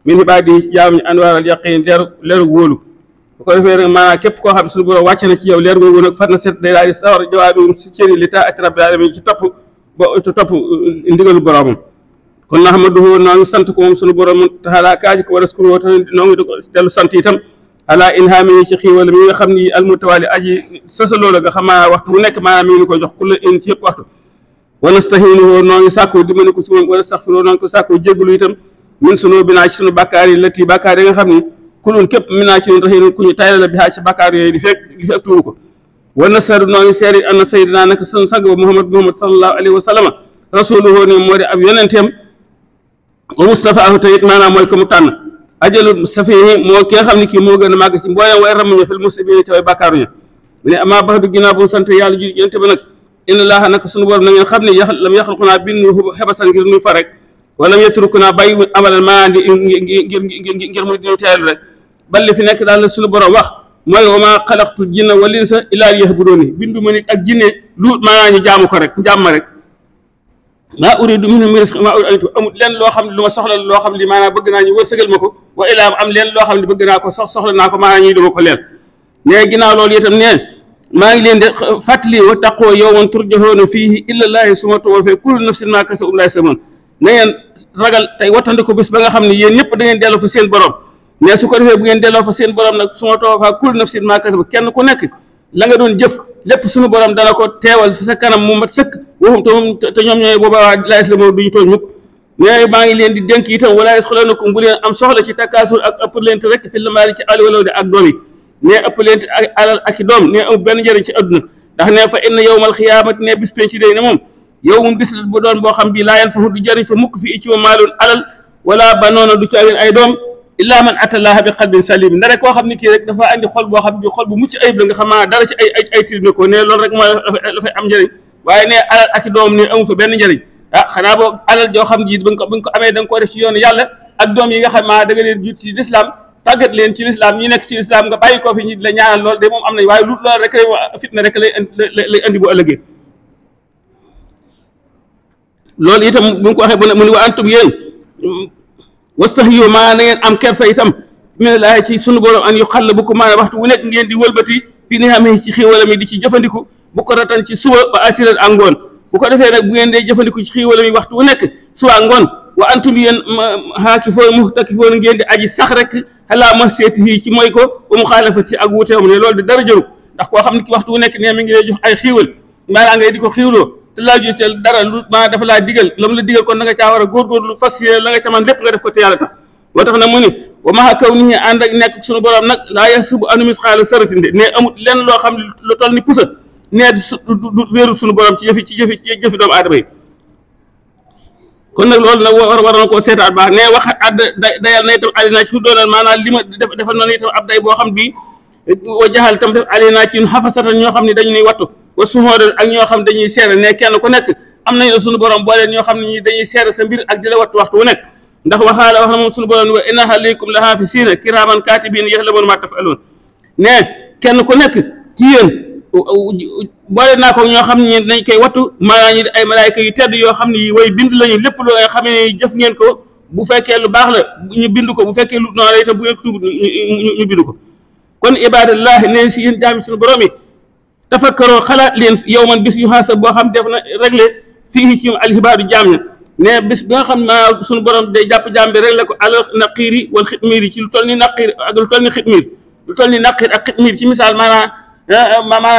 min ibaadi jaam ñi anwaaral yaqin leeru wóolu bu ko defee nag maanaam képp koo xam ne suñu borom wàcc na ci yow leer googu nag far na set day daal di sawar jawaabi si cëri li taa ati rabbil alamin ci topp ndigalu boromam kon nahmaduhu noo ngi sant ko moom suñu borom taala kaaji ko wala skuro te noo ngi dellu sant itam ala ilhaami ci xiiwal mi nga xam ni almutawali aji sosaloo la nga xam maanaam waxtu bu nekk maanaam mi ngi koy jox ku la in ci yëpp waxtu wa nastahinuhu noo ngi sàkkoo dimbali ko ci moom wala saxfiroo noo ngi ko sàkkoo jéggalu itam min sunu binaa ci sunu bàkkaar yi lati bàkkaar yi nga xam ni kulun képp minaa ci ñun raxiinun ku ñu tayla la bi ci bàkkaar yooyu di fekk tuuru ko wa nasaru noo ngi seeri anna sayyidina nag sunu sang ba Muhammad sallallahu alayhi wa sallam rasuluhu ni moo di ab yonenteem wa mustafaahu tayit maanaam mooy ko mu tànn ajalu safihi moo ki nga xam ne kii moo gën a màgg ci mbooyam way ramuñu fil muslimin ci way bàkkaaruñu mu ne amaa bax du ginnaaw bu sant yàlla ju yonente ba nag inna laaha nag sunu borom na ngeen xam ne lam yaxluqunaa bindu xebasan ngir nuy fa rek wala yatrukunaa bàyyi amalan maa di ngir muy diñu teelu rek balli fi nekk daal la sunu borom wax mooy wa maa xalaqtu jinna wal insa illaa liya'buduuni bindu ma nit ak jinne lu maanaa ñu jaamu ko rek jàmm rek maa uriidu minhum min rizqin maa uriidu amul leen loo xam ne lu ma soxla loo xam ne maanaam bëgg naa ñu wërsëgal ma ko wa ilaa am leen loo xam ne bëgg naa ko soxla naa ko maanaam ñuy duma ko leen mais ginnaaw loolu itam nee maa ngi leen de fàttali wa taqoo yawman turjahoona fiihi ilallaahi summa tuwaffaa kullu nafsin maa kasabat wa laa yuzlamuun na ngeen ragal tey wattandi ko bis ba nga xam ne yéen ñëpp da ngeen delloo fa seen borom mais su ko defee bu ngeen delloo fa seen borom nag summa tuwaffaa kullu nafsin maa kasabat kenn ku nekk la nga doon jëf lépp suñu borom dana ko teewal fi sa kanam mu mat sëkk waxum te ñoom ñooy boobaa laa yuzlamuun duñu tooñ mukk mais maa ngi leen di dénk itam wala yasxaluunakum bu leen am soxla ci takkaasur ak ëppalante rek fi lamaali ci àll wala ak doom yi ne ëppalante ak alal ak i doom ne amul benn njëriñ ci adduna ndax ne fa inna yawmal xiyaamati ne bis penc day ne moom yow mu bis bu doon boo xam bi laa yanfahu du jëriñ fa mukk fi ci wa maalun alal wala banoona du caagin ay doom illaa man atallaaha bi qalbin salim ndare koo xam ni kii rek dafa andi xol boo xam bi xol bu mucc ayib la nga xam maa dara ci ay tirne ko ne loolu rek mooy dafay am njëriñ waaye ne alal ak i doom ne amu fa benn njëriñ ah xanaa boo alal joo xam ji buñ ko amee da nga koo def ci yoonu yàlla ak doom yi nga xam maa da nga leen jut ci lislaam tàggat leen ci lislaam ñi nekk ci lislaam nga bàyyi koo fi ñi la ñaanal loolu de moom am nañ waaye lu loolu rek lay fitna rek lay andi bu ëllëgee loolu itam bu ñu ko waxee mu ne wa antum yéen wastahyu maa na ngeen am kersa itam minallaahi ci sunu borom an yu xàll bu ko maanaam waxtu wu nekk ngeen di wëlbati fi ni xamee ci xiiwalam yi di ci jëfandiku bu ko ratan ci suba ba asiran ak ngoon bu ko defee nag bu ngeen dee jëfandiku ci xiiwalam yi waxtu wu nekk suba ak ngoon wa antum yéen xaakifoon muxtakifoon ngeen di aji sax rek xalaa ma seeti fii ci mooy ko ba mu xaalafati ak wuteewam ne loolu de dara jëru ndax koo xam ne ki waxtu wu nekk ne mi ngi lay jox ay xiiwal maanaam ngay di ko xiiwloo te laa ju te dara lu maa dafa laa digal la mu la digal kon da nga caa war a góorgóorlu fas yéene la nga ca man lépp nga def ko te yàlla tax moo tax nag mu ni wa maa kaw nit ñi ànd ak nekk suñu borom nag laa yasubu anu misqaala sarratin de ne amul lenn loo xam lu toll ni pusa ne du wéeru suñu borom ci jëfi doomu aadama yi kon nag loolu nag war na koo seetaat baax ne wax dayal na itam ali naa ci su doonal maanaam li ma defal na itam ab day boo xam bi wa jaxal itam def ali naa ci ñun xafasatan ñoo xam ne dañu nuy wattu wa suhoodan ak ñoo xam dañuy seere ne kenn ku nekk am nañ la suñu borom booleen ñoo xam ne ñi dañuy seere sa mbir ak di la wattu waxtu wu nekk ndax waxaala wax na moom suñu borom wa inna alaykum la haafisiina kiraaman kaatibiina ya'lamuuna maa taf'aluun ne kenn ku nekk ci yéen boole naa ko ñoo xam ne dañ koy wattu maanaam ñi ay malaayka yu tedd yoo xam ne yi way bind lañu lépp loo nga xam ne jëf ngeen ko bu fekkee lu baax la ñu bind ko bu fekkee lu noonu la itam bu ngeen ko tuub ñu bind ko kon ibadallahi ne si yéen jaami suñu borom yi tafakkaroo xalaat leen yow man bis yu xaasa boo xam def na réglé fii ci alxibaadu jaam ña ne bis bi nga xam ne suñu borom day jàpp jaam bi réglé ko alal naqiiri wal xitmiir yi ci lu toll ni naqiir ak lu toll ni xitmiir lu toll ni naqiir ak xitmiir ci misaal maanaam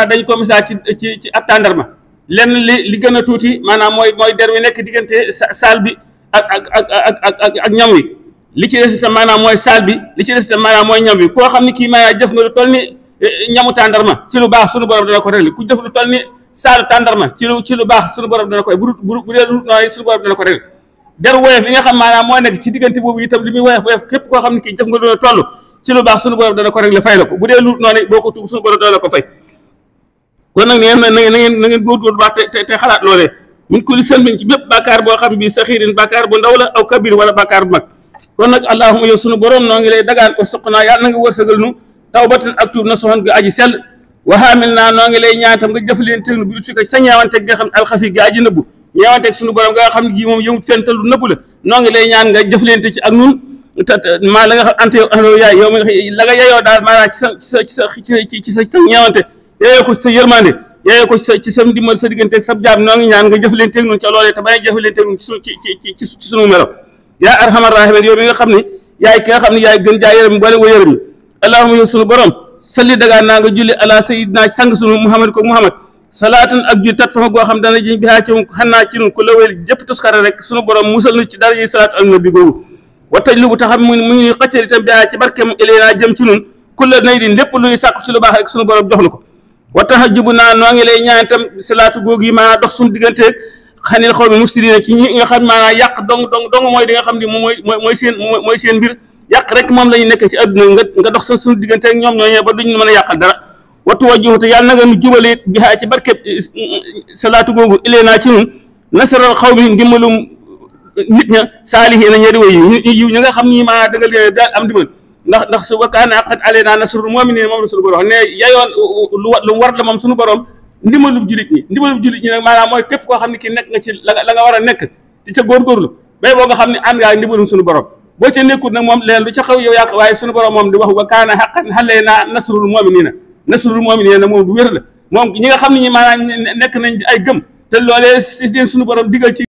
dañ ko misaal ci ab tàndarma lenn li gën a tuuti maanaam mooy der wi nekk diggante saal bi ak ñam wi li ci des itam maanaam mooy saal bi li ci des itam maanaam mooy ñam wi koo xam ne kii maanaam jëf nga lu toll ni ñamu tàndarma ci lu baax suñu borom dana ko réglé ku jëf lu toll ni saalu tàndarma ci lu baax suñu borom dana koy bu dee lu noonu suñu borom dana ko réglé der woyof li nga xam maanaam moo nekk ci diggante boobu itam li muy woyof képp koo xam ne kii jëf nga lu toll ci lu baax suñu borom dana ko réglé fay la ko bu dee lu noonu boo ko tuub suñu borom dana la ko fay kon nag na ngeen góorgóorlu baax te xalaat loolee mun ko li seen biñ ci bépp bàkkaar boo xam bi saxiirin bàkkaar bu ndaw la aw kabir wala bàkkaar bu mag kon nag allahumma yow suñu borom noo ngi lay dagaan ko suqnaa yàlla na nga wërsëgal nu tawbatan ak tuub na soxon ga aji sell waxaamil naa noo ngi lay ñaan tam nga jëf leen teg nu bi ut fi ko sa ñeewanteeg nga xam alxafi ga aji nëbbu ñeewanteeg suñu borom nga xam ne gi moom yëmut fenn te lu nëbbu la noo ngi lay ñaan nga jëf leen te ci ak nun maa la nga xam ante yaay yow mi nga la nga yeyoo daal maanaam ci sa ñeewante yeyoo ko ci sa yërmande yeyoo ko ci sa ndimbal sa digganteeg sa jaam noo ngi ñaan nga jëflanteeg ñun ca loolee te bañ a jëflanteeg ñun ci sunu melo yaa arhamar rahimin yow mi nga xam ne yaay ki nga xam ne yaay gën jaa yërëm boole wa yërëm yi allahumma yow sunu borom salli dagaa naa nga julli ala sayyidina sang sunu muhammad ko muhammad salaatan ak ju tat fama goo xam dana ji bi ci xannaa ci nun ku la wél jëpp tuskare rek sunu borom musal nu ci dara yi salaatu al nabi googu wa taj lu bu taxam mu ngi xëccër itam bi ci barkeem ilayna jëm ci nun ku la nay din lépp lu ñu sàkku ci lu baax rek sunu borom jox nu ko wa tahajjubu naa noo ngi lay ñaan itam salaatu googu yi maanaam dox suñu diggante xanil xaw mi mufsidina ci ñi nga xam maanaam yàq dong mooy di nga xam ne moom mooy seen mbir yàq rek moom la ñu nekk ci adduna nga dox sa suñu diggante ak ñoom ñooñee ba duñ mën a yàqal dara wattu wajjuhu te yàlla na nga nu jubale bi ci barkeb salaatu googu ilayna ci nun nasaral xaw mi ndimbalum nit ña saalihiina ña di way ñu yiw ñi nga xam ni maa da nga leen daal am dimbal ndax su wa kaana haqqan alaynaa nasrul mu'miniin moom la suñu borom ne yayoon lu war la moom suñu borom ndimbalub jullit ñi nag maanaam mooy képp koo xam ne kii nekk nga ci la nga war a nekk ci ca góorgóorlu bay boo nga xam ne ànd ngaa ndimbalum suñu borom boo ca nekkut nag moom leen lu ca xaw yow yàq waaye suñu borom moom di wax wa kaana haqqan alaynaa nasrul mu'miniin moom du wér la moom ñi nga xam ne ñi maanaam nekk nañ ay gëm te loolee si suñu borom digal ci